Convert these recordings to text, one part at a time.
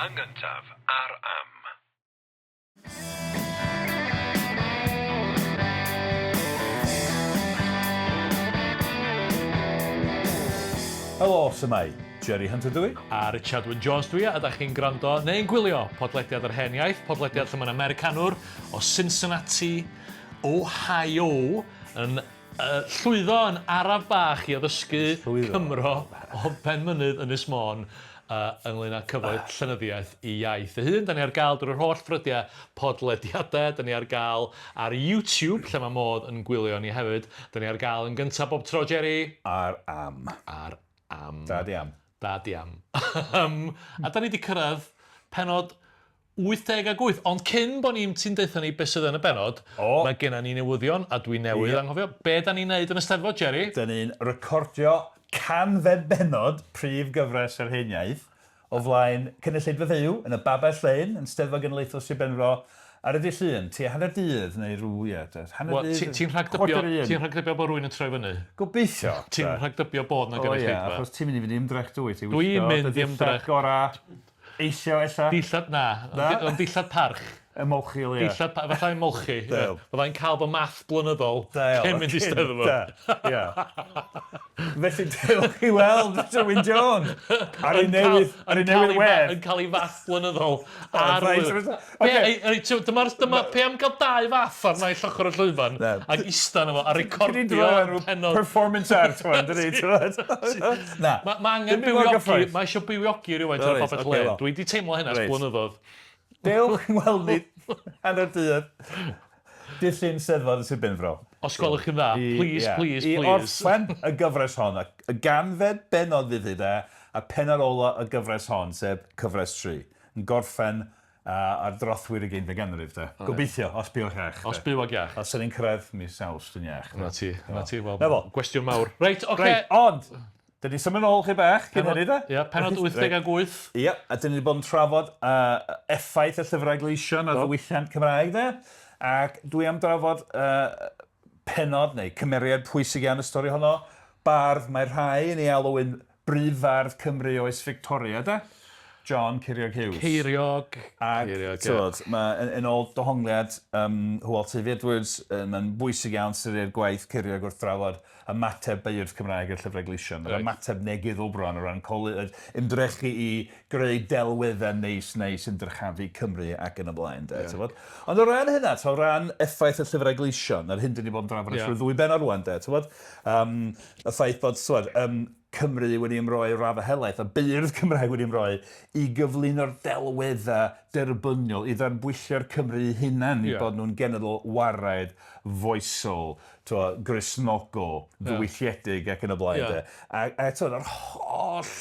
Yn gyntaf, ar Am. Helo, su'mai? Jerry Hunter dw i. A Richard Wyn Jones dwi, a ydych chi'n gwrando neu'n gwylio podlediad yr Hen Iaith, podlediad lle mae'n Americanwr o Cincinnati, Ohio, yn uh, llwyddo yn araf bach i addysgu llwyddo. Cymro o Benmynydd Ynys Môn uh, ynglyn â cyfoeth llenyddiaeth i iaith ei hun. Da ni ar gael drwy'r holl ffrydiau podlediadau, da ni ar gael ar YouTube, lle mae modd yn gwylio ni hefyd. Da ni ar gael yn gyntaf bob tro, Jerry. Ar am. Ar am. Da di am. Da di am. a da ni wedi cyrraedd penod 88, ond cyn bo' ni'n ti'n deutha ni be' sydd yn y bennod, O! mae genna ni newyddion, a dwi newydd Ie. anghofio, be' 'dan ni'n neud yn y Steddfod, Jerry? 'Dyn ni'n recordio canfed bennod prif gyfres yr Hen Iaith o flaen cynulleidfa fyw yn y Babell Lên yn Steddfod Genedlaethol Sir Benfro ar y dydd Llun, tua hanner dydd neu rw, ie, hanner Wel, dydd, ti- ti'n rhagdybio, chwarter i un. ti'n rhagdybio bod rhywun yn troi fyny? Gobeithio. Ti'n rhagdybio bod 'na O ie, gynulleidfa? achos ti'n mynd i fynd i ymdrech dwyt, i Dwi'n wisgo mynd dy i ddillad ymdrech. gorau. Eisio ella? Dillad, na. Na? Ond dillad parch. Ymolchi o leia. Dillad pa- fatha ymolchi. Da iawn. Fydda i'n cael fy math blynyddol Da iawn. cyn mynd i Steddfod. Da, ia. Felly dewch i weld Richard Wyn Jones ar ei newydd, ar ei newydd wedd. Yn cael ei fath blynyddol ar Reit, lwyfan. reit, Be, ei, ei, ti'n- dyma'r, dyma, pe am gael dau fath ar naill ochr y llwyfan ac ista yno fo a recordio pennod. Performance art hwn, dydi, ti'n Na. Mae ma angen bywiogi, mae eisiau bywiogi rhywfaint o'r Babell Lên. Dwi wedi teimlo hynna ers blynyddoedd. Dewch i weld ni hanner dydd. Dydd Llun Steddfod yn Sir Benfro. Os gwelwch chi'n dda, please, please, please. I orffen y gyfres hon, y ganfed bennod fydd hi de, a pennod ola y gyfres hon, sef cyfres 3. Yn gorffen ar drothwy'r ugeinfed ganrif de. Gobeithio, os byw ac iach. Os byw ac iach. Os ydyn ni'n cyrraedd mis Awst yn iach. Na ti, na ti, wel, Na fo. gwestiwn mawr. Reit, oce. Reit, ond, dyn ni'n symud nôl chi bach, cyn hynny de. Ia, pennod 88. Ia, a dyn ni wedi bod yn trafod uh, effaith y llyfrau gleision ar ddiwylliant Cymraeg de. Ac dwi am drafod uh, pennod neu cymeriad pwysig iawn y stori honno. Bardd, mae rhai yn ei alw yn Brif fardd Cymru oes Fictoria, de? John Ceiriog Hughes. Ceiriog. Ac, Ceiriog, ie. Tywod, ma', yn, yn ôl dohongliad um, Hywel Teifi Edwards, yy, mae'n bwysig iawn ystyried gwaith Ceiriog wrth drafod ymateb beirdd Cymraeg i'r Llyfrau Gleision. Yr Reit. ymateb negyddol bron o ran colu, yy, ymdrechu i greu delweddau neis neis yn dyrchafu Cymru ac yn y blaen, de, yeah. Tywod. Ond o ran hynna, o ran effaith y Llyfrau Gleision, yr hyn dyn ni bod yn drafod yeah. ers ddwy bennod rwan, de, tywod, um, y ffaith bod, tywod, um, Cymru wedi ymroi i raddau helaeth, a beirdd Cymraeg wedi ymroi i gyflwyno'r delweddau derbyniol, i ddanbwyllio'r Cymry eu hunain, yeah. i bod nhw'n genedl waraidd, foesol, twa, Gristnogol, yeah. ddiwylliedig ac yn y blaen. Yeah. A, a eto, yr holl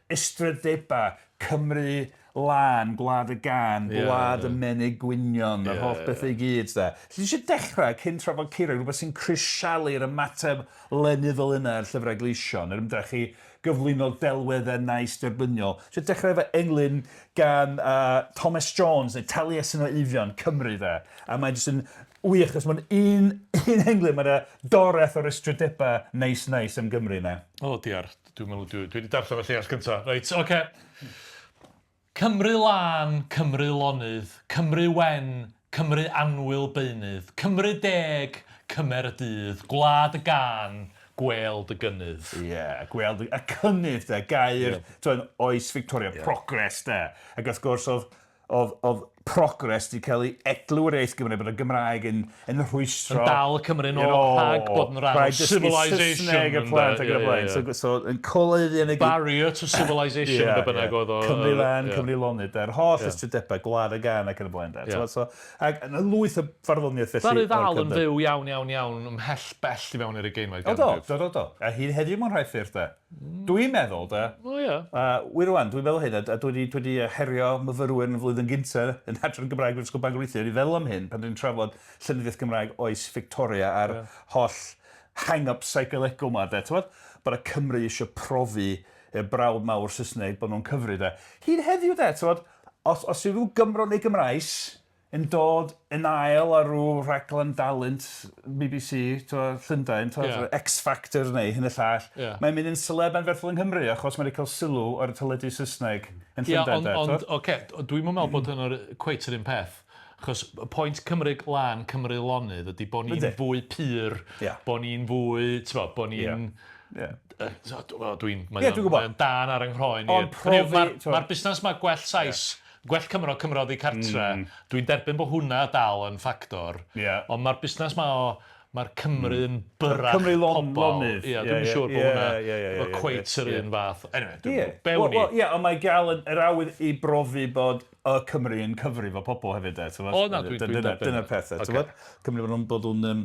ystrydebau Cymru lân, gwlad y gân, gwlad y menyg gwynion, yr holl bethau i gyd, de. Felly eisiau dechrau cyn trafod Ceiriog, rhywbeth sy'n crisialu'r ymateb lenyddol yna i'r Llyfrau Gleision, yr ymdrech i gyflwyno delweddau nice derbyniol. Eisiau dechrau efo englyn gan uh, Thomas Jones, neu Taliesin o Eifion, Cymru, de. A mae'n jyst yn wych, achos mae'n un, un englyn, mae'n doreth o'r ystrydebau neis neis am Gymru yna. O, oh, diar. Dwi'n meddwl, dwi, dwi wedi darllen fy lleill gyntaf. Reit, oce. Okay. Cymru lân, Cymru lonydd, Cymru wen, Cymru annwyl beunydd, Cymru deg, cymer y dydd, gwlad y gân, gwêl dy gynnydd. Ie, yeah, gwêl dy... Y cynnydd, de, gair, yeah. oes Victoria, yeah. progress, de. Ac wrth gwrs, oedd oedd, oedd progress 'di cael ei eglur iaith Gymraeg, bod y Gymraeg yn, yn rhwystro... Yn dal Cymru yn ôl rhag bod yn rhan o civilisation. Saesneg y plant ac yn y blaen. So, so yn coledu yn y... Barrier to civilisation, yeah, be bynnag oedd o. Cymru lan, Cymru lonydd, yr holl yeah. ystrydebau, gwlad y gan ac yn y blaen. Yeah. So, ac yn y lwyth o farddoniaeth felly. Ddaru ddal yn fyw iawn, iawn, iawn, ymhell bell i mewn i'r ugeinfed ganrif. O do, do, do, do. A hyd heddiw mewn rhai ffyrdd, de. Dwi'n meddwl, de. O ie. Wir rwan, dwi'n meddwl hyn, a dwi 'di dwi 'di herio myfyrwyr yn y flwyddyn gynta yn Adran Gymraeg Brifysgol Bangor weithiau i feddwl am hyn pan dwi'n trafod llenyddiaeth Gymraeg oes Fictoria a'r yeah. holl hang-up seicolegol 'ma, de, t'mod? Bod y Cymry eisiau profi i'r brawd mawr Saesneg bod nhw'n cyfri, de. Hyd heddiw, de, t'mod, os, os yw rhyw Gymro neu Gymraes yn dod yn ail ar rhyw raglen dalent BBC, t'mo' Llundain, t'mo' yeah. X Factor neu hyn y llall. Yeah. Mae'n mynd yn celeb anferthol yng Nghymru achos mae'n cael sylw ar y teledu Saesneg yn Llundain. Yeah, ond, ond oce, okay, dwi'n meddwl bod hynny'n cweit yr un peth. Achos y pwynt Cymru lân, Cymru lonydd ydy bod ni'n fwy pur, yeah. bod ni'n fwy, ti'n bod ni'n... Yeah. Yeah. Wel, dwi'n... Mae'n yeah, dwi mae dan ar yng nghroen i. Ond profi... Mae'r ma busnes ma gwell Sais, yeah. gwell Cymro, Cymro oddi cartre, dwi'n derbyn bod hwnna dal yn ffactor. Yeah. Ond mae'r busnes ma o... Mae'r Cymru'n byrach Cymru lon, pobl. Lonydd. Ie, dwi'n siŵr bod hwnna cweit yr un fath. Anyway, dwi'n bewn ni. Ie, ond mae gael yr awydd i brofi bod y Cymru yn cyfri fo pobl hefyd, e. O, na, dwi'n derbyn. Dyna'r peth, e. Cymru bod nhw'n,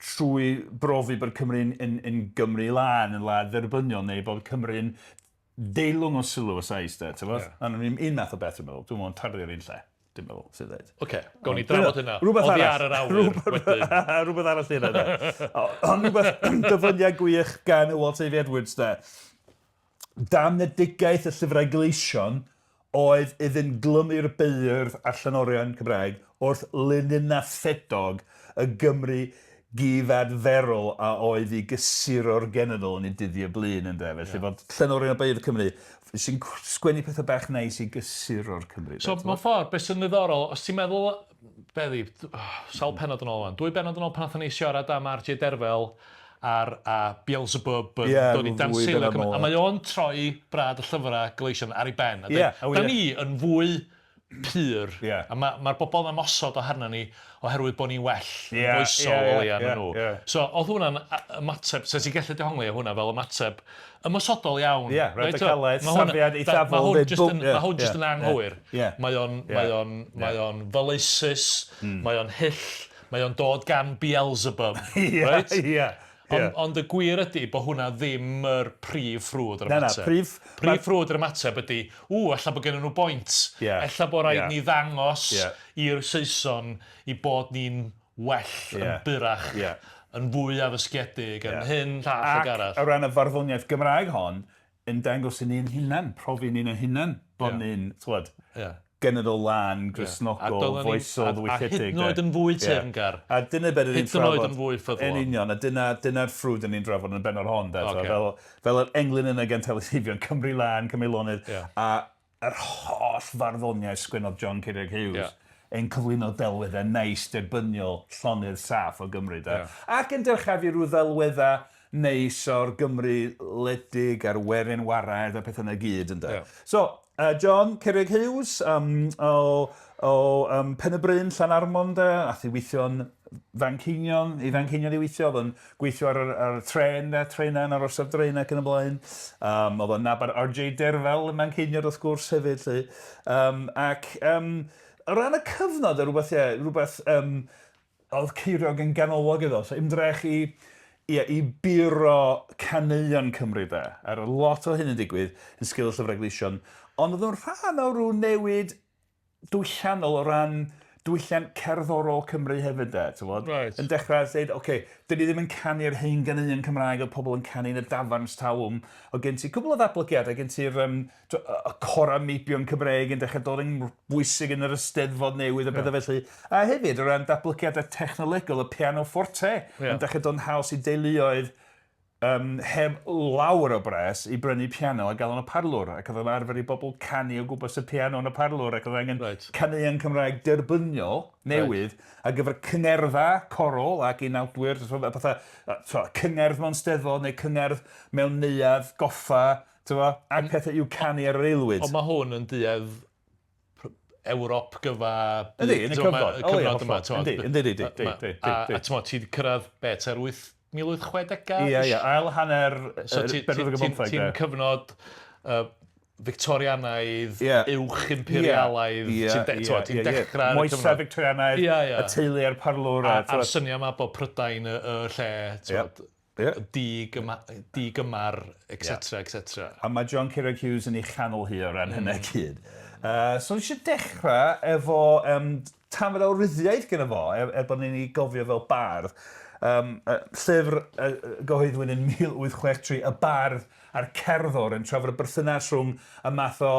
trwy brofi bod Cymru'n yn, yn Gymru lân, yn wlad dderbyniol, neu bod Cymru'n deilwng o sylw y Sais, de, ti'n yeah. Ond un math o beth, dwi'n meddwl. Dwi'n meddwl tarddu o'r un lle, dwi'n meddwl, sydd dweud. Oce, gawn ni drafod hynna. Rhywbeth Oddi arall. ar yr awyr wedyn. Rhywbeth arall hynna, de. Ond rhywbeth dyfyniad gwych gan Hywel Teifi Edwards, de. Damnedigaeth y llyfrau gleision oedd iddyn glymu'r beirdd a'r llenorion Cymraeg wrth linyn a ffedog y Gymru gyfadferol a oedd i gysuro'r genedl yn ei dyddiau blin, ynde. Felly yeah. bod llenorion a beirdd Cymru sy'n sgwennu pethau bach neis i gysuro'r Cymru. So, mewn ffordd, beth sy'n ddiddorol, os ti'n meddwl, beddi, sawl pennod yn ôl fan, 2 bennod yn ôl pan nathon ni siarad am R.J. Derfel a Beelzebub yn dod i danseilio Cymru. A mae o'n troi brad y llyfrau gleision ar ei ben. A da ni yn fwy pur. Yeah. A mae'r ma bobl yn ymosod o harna ni oherwydd bod ni'n well, yn foesol o leia na nhw. So, oedd hwnna'n ymateb, so ti'n gallu dehongli hwnna fel ymateb ymosodol iawn. Ie, radicalaidd, safiad eithafol. Mae hwn jyst yn anghywir. Mae o'n fallacious, mae o'n hyll, mae o'n dod gan Beelzebub. Right? Ie. Ond y gwir ydy bod hwnna ddim yr prif ffrwd yr ymateb. Na, prif ffrwd yr ymateb ydy, ella bod gen nhw boint. Ella bod rhaid ni ddangos i'r Saeson i bod ni'n well, yn byrach, yn fwy addysgiedig, yn hyn, llall ac arall. Ac o ran y farddoniaeth Gymraeg hon, yn dangos i ni'n hunan, profi ni'n hunan, bod ni'n, t'wod, genedl lân, Gristnogol, foesol, ddiwylliedig. A hyd yn oed yn fwy teyrngar. A dyna beth ydyn ni'n trafod. Hyd yn oed yn fwy ffyddlon. Yn union, a dyna'r ffrwd yn ni'n drafod yn y bennod hon. Fel yr englyn yna gan Tallis Eifion, Cymru lân, Cymru lonydd, a yr holl farddoniaeth sgwennodd John Ceiriog Hughes yn cyflwyno delweddau neis, derbyniol, llonydd saff o Gymru. Ac yn dyrchafu rhyw ddelweddau neis o'r Gymru wledig a'r werin waraidd a pethau yna gyd. Ynde. So, John Ceiriog Hughes o Pen y Bryn, Llanarmon, de, ath i weithio'n Fanceinion, i Fanceinion i weithio, oedd o'n gweithio ar y tren, de, trenau yn ar orsaf dren ac yn y blaen. Oedd o'n nabod R.J. Derfel yn Manceinion wrth gwrs hefyd. Lly. Ac o ran y cyfnod, rhywbeth oedd Ceiriog yn ganolog iddo, so ymdrech i buro caneuon Cymru de. Ar lot o hyn yn digwydd yn sgil y llyfrau gleision. Ond oedd nhw'n rhan o rhyw newid diwylliannol o ran diwylliant cerddorol Cymru hefyd de, ti'n gwbod? Right. Yn dechrau dweud, oce, dyn ni ddim yn canu'r hen ganeuon Cymraeg oedd pobl yn canu yn y dafarn talwm. O gen ti cwbl o ddatblygiadau, gen ti'r y corau meibion Cymreig yn dechrau dod yn bwysig yn yr Eisteddfod newydd a pethau felly. A hefyd, o ran datblygiadau technolegol, y piano forte yn dechrau dod yn haws i deuluoedd heb lawer o bres i brynu piano a gael yn y parlwr, ac oedd o'n arfer i bobl canu o gwmpas y piano yn y parlwr, ac oedd angen caneuon Cymraeg derbyniol newydd ar gyfer cyngerdda corol ac unawdwyr, pethau, cyngerdd mewn steddfod neu cyngerdd mewn neuadd goffa, ac pethau i'w canu ar yr aelwyd. Ond mae hwn yn duedd Ewrop gyfa... Yndi, yn y cyfnod. Cyfnod yma. Yndi, yndi, yndi. A ti wedi cyrraedd be, ter 1860au? Ie, ie, ail hanner bedwaredd ar bymtheg. Ti'n cyfnod Victorianaidd, uwch imperialaidd, ti'n dechrau... Moesau Victorianaidd, y teulu a'r parlwr. A'r syniad yma bod Prydain y lle, digymar, etc, etc. A mae John Ceiriog Hughes yn ei chanol hi o ran hynna gyd. So eisiau dechrau efo tamad o ryddiaith gyda fo, er bod ni'n ei gofio fel bardd. Llyfr gyhoeddwyd yn 1863, y bardd a'r cerddor yn trafod y berthynas rhwng y math o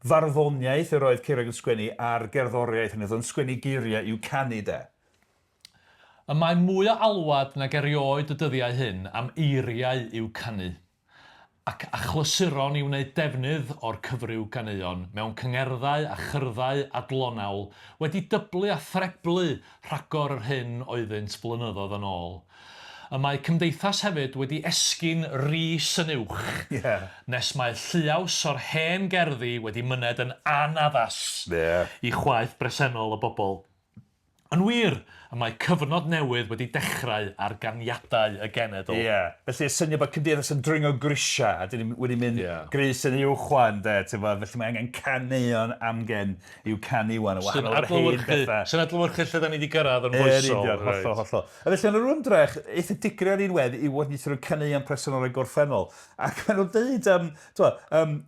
farddoniaeth yr oedd Ceiriog yn sgwennu a'r gerddoriaeth hynny, oedd o'n sgwennu geiriau i'w canu de. Y mae mwy o alwad nag erioed y dyddiau hyn am eiriau i'w canu, ac achlysuron i wneud defnydd o'r cyfryw ganeuon mewn cyngerddau a chyrddau adlonawl wedi dyblu a threblu rhagor yr hyn oeddynt flynyddoedd yn ôl. Y mae cymdeithas hefyd wedi esgyn ris yn uwch, nes mae lluaws o'r hen gerddi wedi myned yn anaddas i chwaeth bresennol y bobl. Yn wir, y mae cyfnod newydd wedi dechrau ar ganiadau y genedl. Ie. Felly y syniad bod cymdeithas yn dringo grisiau, a 'dyn ni wedi mynd gris yn uwch 'wan 'de, t'mod, felly mae angen caneuon amgen i'w canu 'wan, yn wahanol i'r hen bethau. Sy'n adlewyrchu lle 'da ni 'di gyrraedd yn foesol. Yn union, hollol, hollol. A felly oedd 'na ryw ymdrech eitha digri ar un wedd i wahaniaethu rhwng caneuon presennol a'r gorffennol. Ac maen nhw'n deud, um, t'mo', um,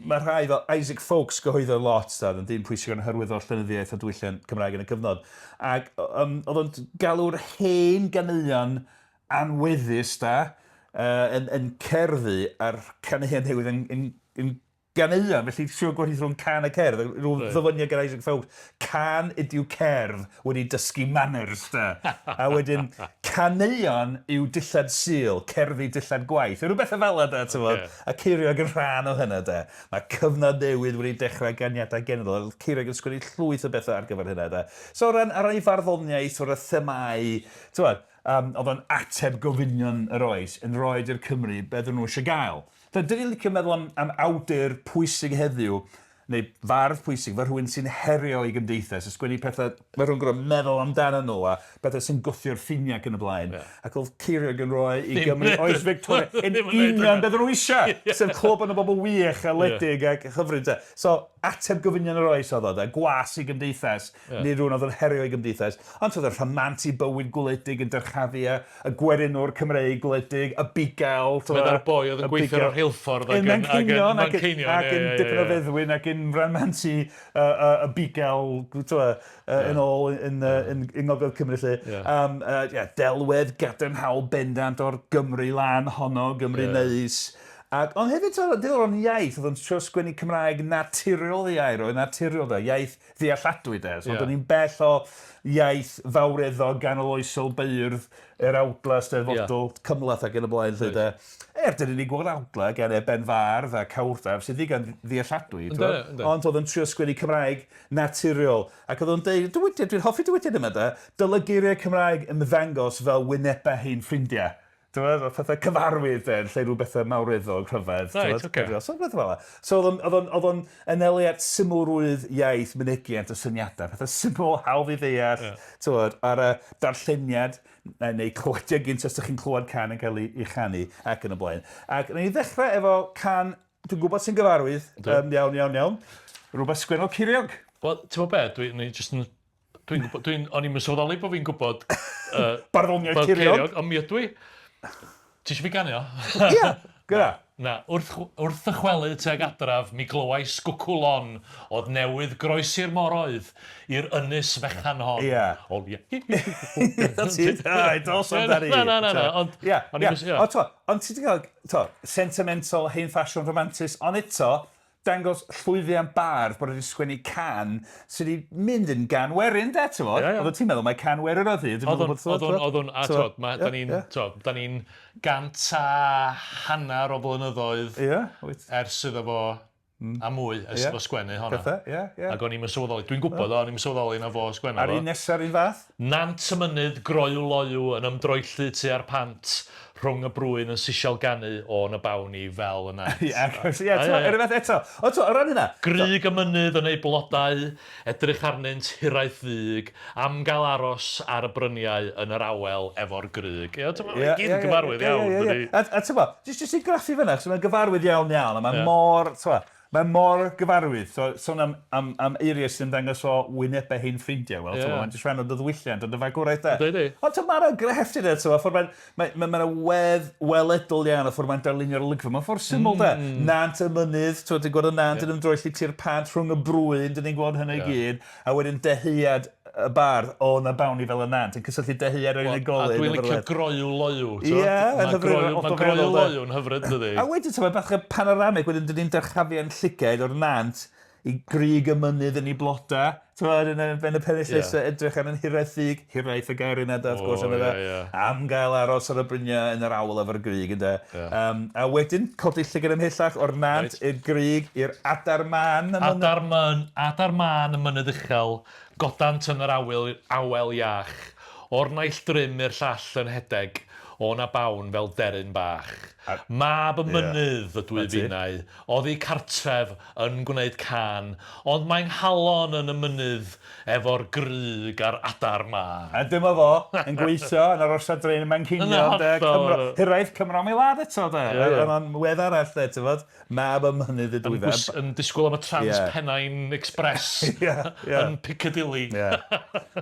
mae rhai fel Isaac Foulkes gyhoeddodd lot, da, yn dyn pwysig o'n hyrwyddo llenyddiaeth a diwylliant Cymraeg yn y cyfnod. Ac um, oedd o'n galw'r hen ganeuon anweddus, da, yn, yn cerddi a'r caneuon newydd yn, yn, yn ganeuon, felly trio gwahaniaethu rhwng cân a cerdd, rhyw ddyfyniad gan Isaac Foulkes, cân ydyw cerdd wedi dysgu manners, de. A wedyn, caneuon yw dillad Sul, cerddi dillad gwaith. Rhyw bethau fel 'na, de, t'mod. A Ceiriog yn rhan o hynna, de. Mae cyfnod newydd wedi dechrau ganiadau genedl, a Ceiriog yn sgwennu llwyth o bethau ar gyfer hynna, de. So o ran, o ran ei farddoniaeth, o ran themâu, t'mod, yym, oedd o'n ateb gofynion yr oes, yn rhoid i'r Cymry be oedden nhw eisiau gael. Dyn ni'n licio meddwl am, am awdur pwysig heddiw, neu fardd pwysig, fel rhywun sy'n herio ei gymdeithas, yn sgwennu pethau mae rhywun gorfod meddwl amdanyn nhw, a pethau sy'n gwthio'r ffiniau ac yn y blaen. Yeah. Ac oedd Ceiriog yn rhoi i Gymru oes Victoria yn union beth nhw eisiau, sef clwb yn y bobl wych a wledig ac hyfryd. So, ateb gofynion yr oes oedd o, de, gwas i gymdeithas, yeah. neu rhywun oedd yn herio ei gymdeithas. Ond oedd y rhamant i bywyd gwledig yn dyrchafu a y gwerinwr Cymreig gwledig, y bugail. Meddai'r boi oedd yn gweithio ar y rheilffordd ac yn Manceinion ac yn dipyn o feddwyn ac yn rhamantu y bugail yn ôl yn Ngogledd Cymru 'lly. Delwedd gadarnhaol bendant o'r Gymru lân honno, Gymru neis. Ac, ond hefyd, diddorol yn iaith, oedd o'n trio sgwennu Cymraeg naturiol ei air, oedd naturiol de, iaith ddealladwy de. So yeah. ni'n bell o iaith fawreddog ganoloesol beirdd yr awdla steddfodol yeah. cymhleth ac yn y blaen lle de. Er, dyn ni'n gweld awdla gan Eben Fardd a Cawrdaf sydd ddigon ddealladwy. Ond oedd yn trio sgwennu Cymraeg naturiol. Ac oedd o'n deud, dywediad, dwi'n hoffi dywediad yma de, dylai geiriau Cymraeg ymddangos fel wynebau hen ffrindiau. T'mod, fel pethe cyfarwydd de, yn lle rhyw bethe mawreddog rhyfedd. Reit, oce. So pethe fel 'a. So o'dd o'n o'dd o'n o'dd o'n anelu at symlrwydd iaith, mynegiant a syniada, pethe syml, hawdd i ddeall. Ie. T'mod, ar y darlleniad neu neu clywediad gynta os 'dych chi'n clywed cân yn cael ei ei chanu ac yn y blaen. Ac newn ni ddechre efo cân dwi'n gwybod sy'n gyfarwydd. Yndw. Yym iawn iawn iawn. Rwbeth sgwennodd Ceiriog. Wel, t'mo' be' dwi o'n i jyst yn Dwi'n gwybod, dwi'n, o'n i'm yn sylweddoli bod fi'n gwybod... Uh, Barddoniaeth Ceiriog. Ond mi ydw i. Ti eisiau fi ganu o? Ie, gyda. Na, wrth, wrth ddychwelyd tuag adraf, mi glywais gwcw lon oedd newydd groesi'r moroedd i'r ynys fechan hon. Ie. O, ie. Ti, dos amdani. Na, na, na, na, ond... Ie, ie. Ond to, ond ti wedi cael, to, sentimental, hen ffasiwn, romantis, ond eto, dangos llwyddiant bardd bod o 'di sgwennu cân sy 'di mynd yn gân werin 'de t'mod? Ie ie. Oeddet ti'n meddwl mai cân werin oedd hi. Oedd o'n oedd o'n oedd o'n a t'mod ma' 'dan ni'n t'mod 'dan ni'n 150 o flynyddoedd... Ie wyt. ...ers iddo fo a mwy ers iddo fo sgwennu honna. Pethe ie ie. Ag o'n i'm yn sylweddoli dwi'n gwbod o o'n i'm yn sylweddoli na fo sgwennodd o. A'r un nesa'r un fath? Nant y mynydd groyw loyw yn ymdroellu tua'r pant rhwng y brwyn yn sisial ganu o na bawn i fel y nant. Ie, ie, t'mo', yr un fath eto. Ond t'mo', o ran hynna... Grug y mynydd yn ei blodau, edrych arnynt hiraeth ddig, am gael aros ar y bryniau yn yr awel efo'r grug. Ie, t'mo', mae i gyd yn gyfarwydd iawn, dydi? A, a t'mo', jyst jyst i graffu fan'na, achos mae'n gyfarwydd iawn iawn, a mae mor, t'mo', Mae mor gyfarwydd. So, sôn am, am, am eiriau sy'n ymddangos o wynebau hen ffrindiau, wel, yeah. mae'n jyst rhan o dy ddiwylliant, o dy fagwraeth de. Ydy, ydy. Ond ti'n mae'n grefft i de, ti'n ffordd mae'n, mae, mae, mae wedd weledol iawn, y ffordd mae'n darlunio'r olygfa. Mae'n ffordd syml de. Nant y mynydd, ti'n ti'n gweld y nant yeah. yn ymdroelli tu'r pant rhwng y brwyn, dyn ni'n gweld hynny i gyd. A wedyn deheuad y bardd, o na bawn ni fel y nant, yn cysylltu deheuad yr unigolyn. A dwi'n licio groyw loyw. Ie, yn hyfryd. Mae groyw loyw yn hyfryd, dydy. A wedyn, ti'n bach o panoramig, wedyn dyn ni'n dyrchafu yn llygaid o'r nant i grug y mynydd yn ei bloda, t'mod, yn y yn y pennill yeah. nesa, edrych ar yn hiraeth ddig, hiraeth y gair yna, da, wrth gwrs, oh, yeah, yeah. am gael aros ar y bryniau yn yr awel efo'r grug, ynde. Yeah. A wedyn, codi llygad ymhellach o'r nant right. i'r grug, i'r adar man. Adar man, adar man y mynydd uchel, godant yn yr awyl, awel iach, o'r naill drym i'r llall yn hedeg, o na bawn fel deryn bach. Mab y mynydd ydw i finnau, oddi cartref yn gwneud cân, ond mae 'nghalon yn y mynydd efo'r grug a'r adar 'ma. A dyma fo, yn gweithio yn yr orsaf dren ym Manceinion, de, Cymro, hiraeth Cymro am ei wlad eto, de. Ie, ie. Ond wedd arall, de, ti'n Mab y mynydd ydw i fe. Yn disgwyl am y Trans Pennine Express yn Piccadilly.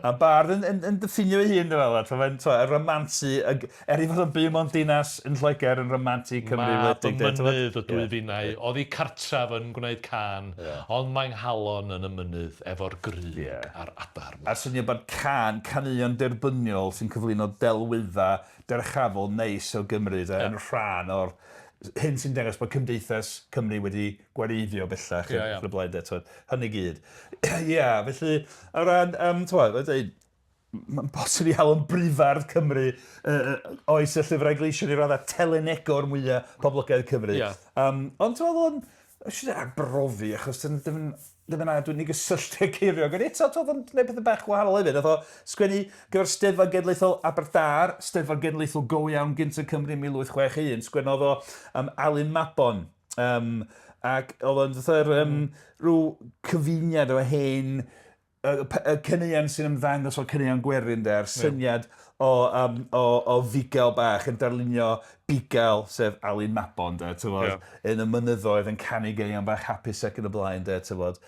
A bardd yn, yn, yn diffinio ei hun, dwi'n meddwl. Mae'n y rhamantu, er ei fod yn byw mewn dinas yn Lloegr, yn rhamantu Cymru wledig. Mab y mynydd ydw i finnau, oddi cartref yn gwneud cân, ond mae 'nghalon yn y mynydd efo'r grug a'r adar. A'r syniad bod cân, caneuon derbyniol sy'n cyflwyno delweddau dyrchafol neis o Gymru, de, yn rhan o'r hyn sy'n dangos bod cymdeithas Cymru wedi gwareiddio bellach yeah, yeah. y blaen de, twod, hynny gyd. Ie, yeah, felly, o ran, twod, dweud, mae'n bosib i alw'n brifardd Cymru oes y llyfrau gleision i raddau telenegor mwyaf poblogaidd Cymru. Yeah. Ond ti'n meddwl, eisiau arbrofi, achos dim, dim, ddim yn dwi'n ei gysylltu â Ceiriog, ond eto, toedd o'n gwneud pethau bach gwahanol hefyd. Nath o sgwennu gyda'r Steddfod Genedlaethol Aberdâr, Steddfod Genedlaethol go iawn gynt yn Cymru 1861, sgwennodd o am Alun Mabon. Ac oedd o'n fatha'r rhyw cyfuniad o hen y y caneuon sy'n ymddangos fel caneuon gwerin de, a'r syniad o yym o o fugail bach yn darlunio bugail, sef Alun Mabon de, t'mod... Ia. ...yn y mynyddoedd yn canu ganeuon bach hapus ac yn y blaen de, t'mod.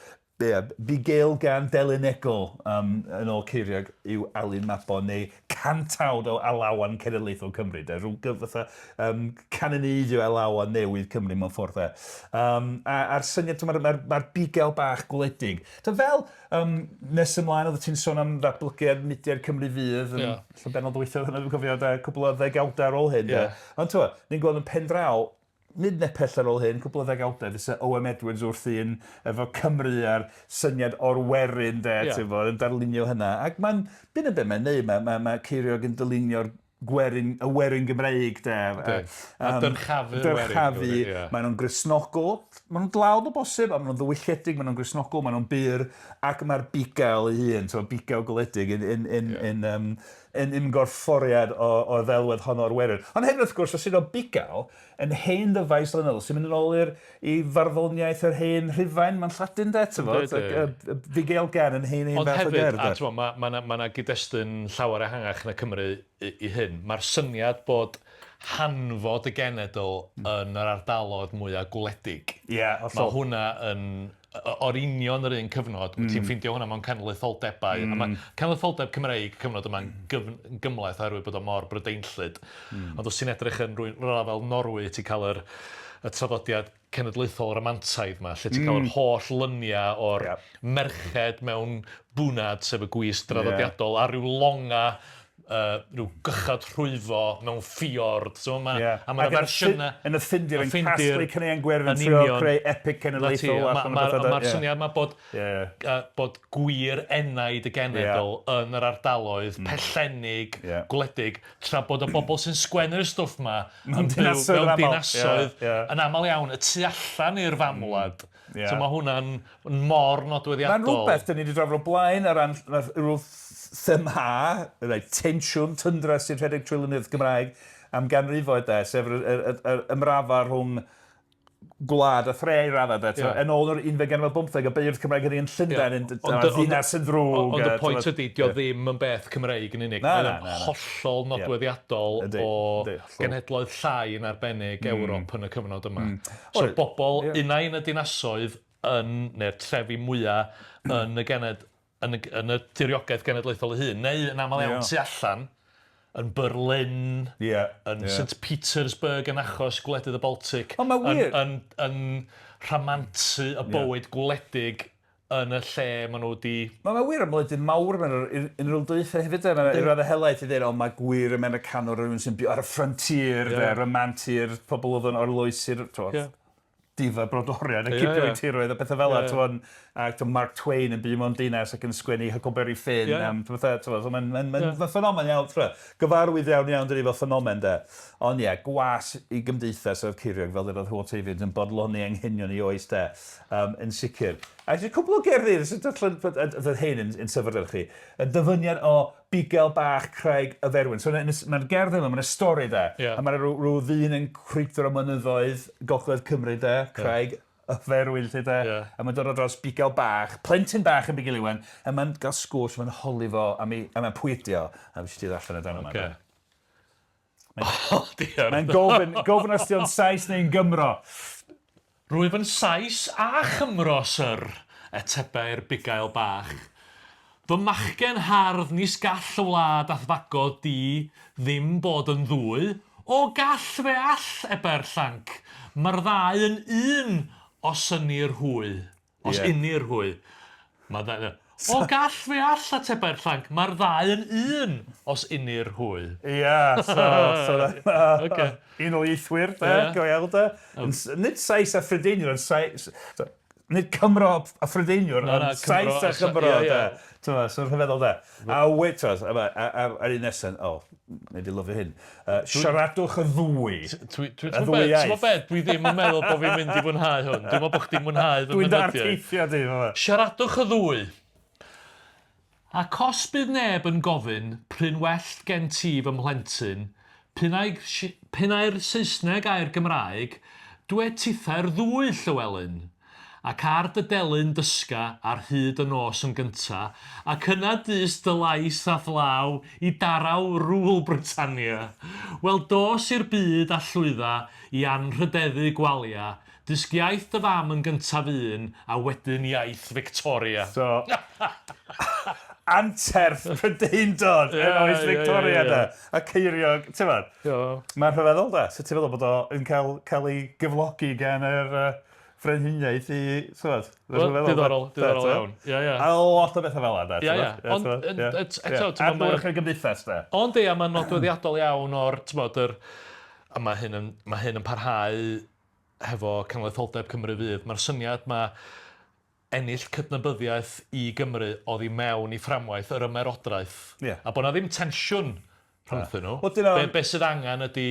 Ia, bugail gan delynegol yym yn ôl Ceiriog yw Alun Mabon neu cantawd o alawon cenedlaethol Cymru de, rhyw fatha canoneiddio alawon newydd Cymru mewn ffordd de. A, a'r syniad, mae'r ma ma bugail bach gwledig. So fel nes ymlaen oeddet ti'n sôn am ddatblygiad mudiad Cymru Fydd yn yeah. lle benod ddwytha hwnna dwi'n cofio da, cwbl o ddegawdau ar ôl hyn. Yeah. Ond ti'n ni'n gweld yn pen draw, nid nepell ar ôl hyn, cwbl o ddegawdau, fysa O.M. Edwards wrthi'n efo Cymru a'r syniad o'r werin de, yeah. ti'n fod, yn darlunio hynna. Ac mae'n, dyna be mae'n neud, mae, mae, mae Ceiriog yn dylunio'r gwerin, y werin Gymreig de. Yndi. A dyrchafu'r werin. Dyrchafu, yeah. Maen nhw'n Gristnogol, maen nhw'n dlawd o bosib, ond maen nhw'n ddiwylliedig, maen nhw'n Gristnogol, maen nhw'n bur, ac mae'r bugail ei hun, so bugail gwledig yn, yn, yn, yeah. yn, um, yn ymgorfforiad o, o ddelwedd honno o'r werin. Ond hefyd wrth gwrs, os yw'n o bugail, yn hen ddyfais lenyddol sy'n mynd yn ôl i'r i farddoniaeth yr hen Rhufain, mae'n Lladin de, ti'n fod? Y fugeilgan yn hen hen fath o gerdd. Ond hefyd, a ti'n mae ma, ma, ma gyd-destun llawer ehangach na Cymru i, i hyn. Mae'r syniad bod hanfod y genedl yn yr ardaloedd mwyaf gwledig. Ie, yeah, hollol. Mae hwnna yn o'r union yr un cyfnod, mm. ti'n ffeindio hwnna mewn cenedlaetholdebau. Mm. A mae cenedlaetholdeb Cymreig y cyfnod yma'n mm. gymhleth oherwydd bod o mor Brydeinllyd. Ond os ti'n edrych yn rhywle fel Norwy, ti'n cael yr, y traddodiad cenedlaethol ramantaidd 'ma, lle ti'n cael yr holl lyniau o'r merched mewn bwnad, sef y gwisg draddodiadol, a rhyw longa, rhyw gychod rhwyfo mewn ffiord. So ma' a ma' 'na fersiynau... Yn y Ffindir yn casglu caneuon gwerin yn trio creu epic cenedlaethol allan o bethau. Mae'r syniad 'ma bod bod gwir enaid y genedl yn yr ardaloedd pellennig, gwledig, tra bod y bobl sy'n sgwennu'r stwff 'ma yn byw mewn dinasoedd yn aml iawn y tu allan i'r famwlad. So mae hwnna'n mor nodweddiadol. Mae'n rhywbeth dyn ni wedi drafod o blaen o ran rhyw thema, reit, tensiwn, tyndra sy'n rhedeg trwy lenyddiaeth Gymraeg am ganrifoedd de, sef yr, yr, yr, yr ymrafael rhwng gwlad a thre i raddau de. Yeah. Yn ôl yr unfed ganrif ar bymtheg, y beirdd Cymraeg hynny yn Llundain, yn ddinas yn ddrwg. Ond y pwynt ydy, dio ddim yn beth Cymreig yn unig. Na, na, na. Hollol nodweddiadol o genhedloedd llai yn arbennig Ewrop yn y cyfnod yma. So bobl, unai yn y dinasoedd, yn, neu'r trefi mwyaf yn y gened, yn y, yn y diriogaeth genedlaethol ei hun, neu yn aml iawn tu allan, yn Berlin, yeah, yn yeah. St Petersburg yn achos gwledydd y Baltic, Ond mae wir... yn, yn, yn rhamantu y bywyd yeah. gwledig yn y lle maen nhw wedi... Mae ma wir am wledydd mawr mewn unrhyw dwythau hefyd, e. Mae'n raddau helaeth i ddweud, o, mae gwir Americanwr rhywun sy'n byw ar y frontier, yeah. de, romanti'r pobl oedd yn arloesi'r... Yeah. difa brodorion a cipio eu tiroedd a pethau fel 'na, t'mod, a t'mo' Mark Twain yn byw mewn dinas ac yn sgwennu Huckleberry Finn am pethe t'mo' so mae'n mae'n mae'n yeah. ffenomen iawn, t'mo' gyfarwydd iawn iawn dydi fel ffenomen de. Ond ie, gwas i gymdeithas oedd Ceiriog fel ddedodd Hywel Teifi yn bodloni anghenion ei oes de, yn sicr. A jyst cwpl o gerddi, jyst darllen, fydd hyn yn, yn syfrdanu chi. Y dyfyniad o Bugail Bach Craig y Ferwyn. So mae'r gerdd yma, mae'n stori de. Yeah. A mae'n rhyw, rhyw ddyn yn crwydro mynyddoedd Gogledd Cymru de, Craig yeah. y Ferwyn lle de. Yeah. A mae'n dod ar draws bugail bach, plentyn bach yn Bugail Iwan, a mae'n cael sgwrs, mae'n holi fo, a, mi, a mae'n pwydio. A fi eisiau ti ddarllen y dan yma. Okay. Oh, dear. Mae'n gofyn, gofyn os di o'n Sais neu'n Gymro. Rwyf yn Sais a Chymro, syr, etebai'r bugail bach. Fy machgen hardd nis gall y wlad a'th fagodd di ddim bod yn ddwy. O, gall, fe all, ebai'r llanc. Mae'r ddau yn un os ynir hwy. Os yeah. unir hwy. Mae ddau... O, gall, fe all, atebai'r llanc. Mae'r ddau yn un os unir hwy. Ia, yeah, so... so okay. Un o ieithwyr, de, yeah. go iawn, de. Nid Sais a Phrydeiniwr, ond Sais... So, nid Cymro a Phrydeiniwr, ond Sais a Chymro, de. Ti'n so rhyfeddol, de. A wait, ti'n a'r un nesaf, o, nei di lyfio hyn. Siaradwch y ddwy. Y ddwy iaith. Ti'n be, dwi ddim yn meddwl bod fi'n mynd i fwynhau hwn. Dwi'n meddwl bod chdi'n mwynhau fy Dwi'n darteithio di. Siaradwch y ddwy. Ac os bydd neb yn gofyn, pryn well gen ti fy mhlentyn, p'un ai, p'un ai'r Saesneg ai'r Gymraeg, dwed tithau'r ddwy, Llywelyn. Ac ar dy delyn dysga ar hyd y nos yn gynta, ac yna dys dy lais a'th law i daraw rule Britannia. Wel dos i'r byd a llwydda i anrhydeddu Gwalia, dysg iaith dy fam yn gyntaf un, a wedyn iaith Victoria. So, anterth Prydeindod yn oes Victoria de, a Ceiriog, ti'mod? Mae'n rhyfeddol de, sut ti'n feddwl bod o yn cael, cael ei gyflogi gan yr uh, frenhiniaeth i, t'mod? Wel, diddorol, diddorol iawn. Ie, ie. A lot o bethau fel 'na, Ie, ie. Ond eto, t'mod... Adlewyrchu'r gymdeithas, de. Ond ia, mae'n nodweddiadol iawn o'r, t'mod, yr... A mae hyn yn, mae hyn yn parhau hefo cenedlaetholdeb Cymru Fydd. Mae'r syniad 'ma ennill cydnabyddiaeth i Gymru oddi mewn i fframwaith yr ymerodraeth. Ie. A bod 'na ddim tensiwn rhyngthyn nhw. Wel, dyna... Be, be sydd angen ydy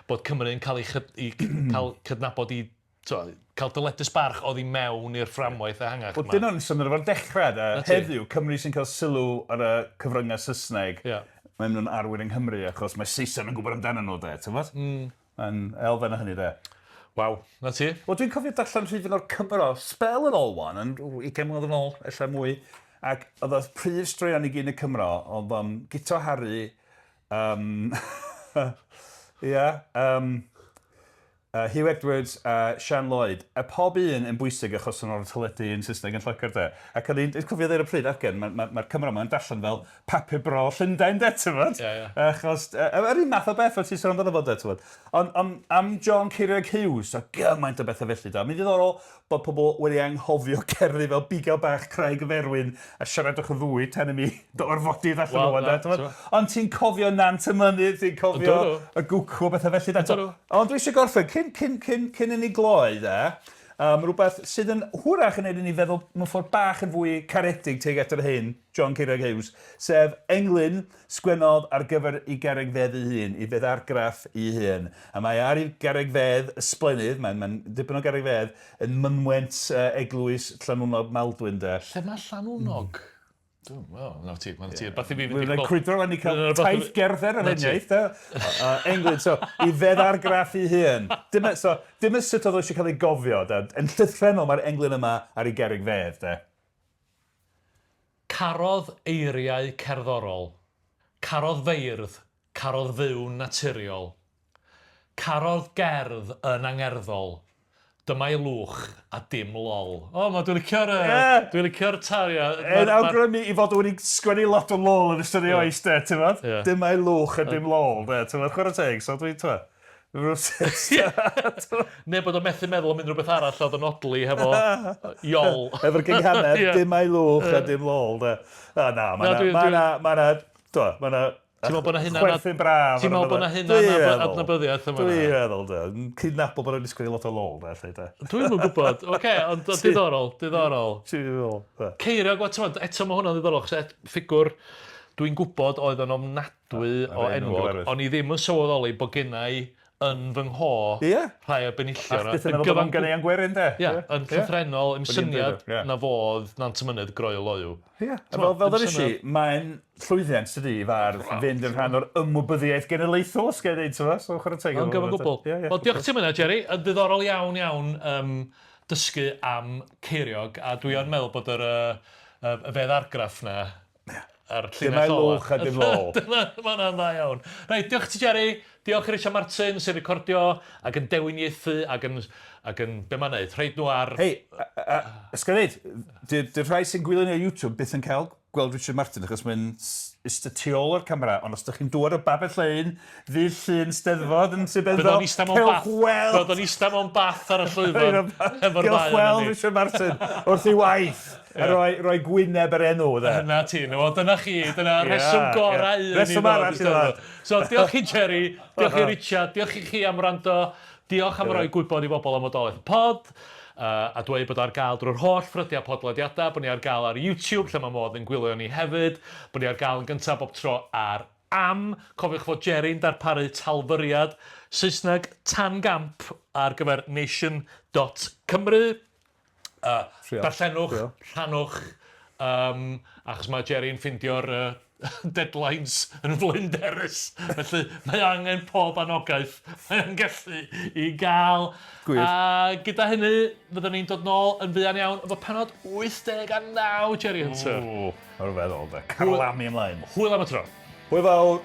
bod Cymru'n cael ei chyd, i cael cydnabod i t'mo', cael dyledus barch oddi mewn i'r fframwaith ehangach 'ma. Wel, dyna'n syniad efo'r dechrau, de. Heddiw, Cymru sy'n cael sylw ar y cyfryngau Saesneg. Ie. Mae'n nhw'n arwyr yng Nghymru achos mae Saeson yn gwybod amdanyn nhw, de, t'mod? Mm. Mae'n elfen o hynny, de. Waw, 'na ti. Wel, dwi'n cofio darllen rhifyn o'r Cymro sbel yn ôl 'wan, yn 20 mlynedd yn ôl, ella mwy, ac oedd y prif straeon i gyd yn y Cymro, oedd um, Guto Harri, um, ia, um, Huw Edwards a Sian Lloyd, a pob un yn bwysig achos o'n nhw'n teledu yn Saesneg yn Lloegr de. Ac o'n i'n cofio ddeud ar y pryd, argen, mae'r ma, ma, ma Cymro yma'n darllen fel papur bro Llundain de, ti'n Ie, ie. Achos, yr un math o beth fel ti'n sôn amdano fo de, ti'n Ond am, am John Ceiriog Hughes, a gymaint o bethau felly da. Mae'n ddiddorol bod pobl wedi anghofio cerddi fel Bugail Bach Craig y Ferwyn a siaradwch y ddwy tan i mi dy orfodi ddarllen nhw, ynde, t'mod? Ond ti'n cofio Nant y Mynydd, ti'n cofio y Gwcw a bethau felly. Da. Ond dwi eisiau gorffen, cyn, cyn, cyn, cyn i ni gloi, de, rhywbeth sydd yn hwyrach yn neud i ni feddwl mewn ffordd bach yn fwy caredig tuag at yr hen John Ceiriog Hughes, sef englyn Sgwennodd ar gyfer ei garreg fedd ei hun, ei feddargraff ei hun. A mae ar ei garreg fedd ysblennydd, mae'n mae dipyn o garreg fedd, yn mynwent uh, eglwys Llanwnog Maldwyn de. Lle mae Llanwnog? Mm. Dwi'n, wel, na ti, mae'n ti, rhywbeth i fi fynd i gweld. Crwydro fan i cael taith gerdded ar hyn iaith, de. Englyn, so, i feddargraff ei hun. Dim, so, dim y sut oedd o eisiau cael ei gofio, de. Yn llythrennol mae'r englyn yma ar ei gerrig fedd, de. Carodd eiriau cerddorol. Carodd feirdd, carodd fyw'n naturiol. Carodd gerdd yn angerddol. Dyma'i lwch a dim lol. O, ma' dwi'n licio'r yy... Ie! Dwi'n licio'r tar- ia. Yn awgrymu i fod o wedi sgwennu lot o lol yn ystod ei oes de, t'mod? Ie. Dyma'i lwch a dim lol de, t'mod? Chwarae teg, so dwi, t'mod, Neu bod o'n methu meddwl am unrhyw beth arall oedd yn odli hefo iol. Efo'r gynghanedd, dim a'i lwch a dim lol, de. A na, mae na, mae na, mae na, mae na Ti'n meddwl bod 'na hunan... Chwerthin braf. Ti'n meddwl bod 'na hunan adnabyddiaeth yma? Dwi'n meddwl, de. Cydnabod bod nhw'n disgwyl lot o lol, de, lle, de. Dwi'n yn gwybod. Oce, okay, ond diddorol, diddorol. Ti'n meddwl, de. Ceiriog, wel, ti'n eto mae hwnna'n ddiddorol, achos ffigwr dwi'n gwybod oedd yn ofnadwy o enwog, o'n i ddim yn sylweddoli bod gennau yn fy ngho Ie. rhai o'r benillion. A chdi meddwl bod o'n ganeuon gwerin, de? Ie, yn llythrennol, im syniad na fodd Nant y Mynydd groyw loyw. Ie, a fel fel ddeudais i, mae'n llwyddiant tydi i fardd fynd yn rhan o'r ymwybyddiaeth genedlaethol, os ga i ddeud, t'mo', so chwarae teg iddo fo. Yn gyfan gwbl. Wel, diolch ti am hynna, Jerry. Yn ddiddorol iawn, iawn um, dysgu am Ceiriog, a dwi yn meddwl bod yr, uh, y fedd argraff na a'r llinell ola. Dim lwch a dim lol. Dyna, mae hwnna'n dda iawn. Reit, diolch ti Jerry, diolch i Richard Martin sy'n recordio ac yn dewiniaethu ac yn, ac yn, be mae'n neud, rhaid nhw ar... Hei, ys gael dweud, dy'r rhai sy'n gwylio ni ar YouTube byth yn cael gweld Richard Martin achos mae'n ista tu ôl o'r camera, ond os ydych chi'n dŵad o Babell Lane, ddydd Llun Steddfod yn Sir Benfro, cewch weld... Bydd o'n ista mewn bath ar y llwyfan efo'r ddau Cewch weld Richard Martin wrth ei waith. A rhoi, rhoi gwyneb yr enw, dde. Dyna ti, no, dyna chi, dyna yeah, rheswm gorau yeah. un Rheswm arall i ddod. So, diolch i Jerry, diolch i Richard, diolch i chi am wrando, diolch am roi gwybod i bobl am odolydd y pod, a dweud bod ar gael drwy'r holl ffrydiau podlediadau, bod ni ar gael ar YouTube, lle mae modd yn gwylio ni hefyd, bod ni ar gael yn gyntaf bob tro ar Am. Cofiwch fod Jerry'n darparu talfyriad Saesneg tan gamp ar gyfer nation.cymru. Darllenwch, rhannwch, um, achos mae Jerry'n ffeindio'r deadlines yn flinderus. Felly mae angen pob anogaeth mae o'n gallu i gael. Gwir. A gyda hynny, fyddwn ni'n dod nôl yn fuan iawn efo penod 89, Jerry Hunter. O, rhyfeddol, de. Carlamu ymlaen. Hwyl am y tro. Hwyl fawr.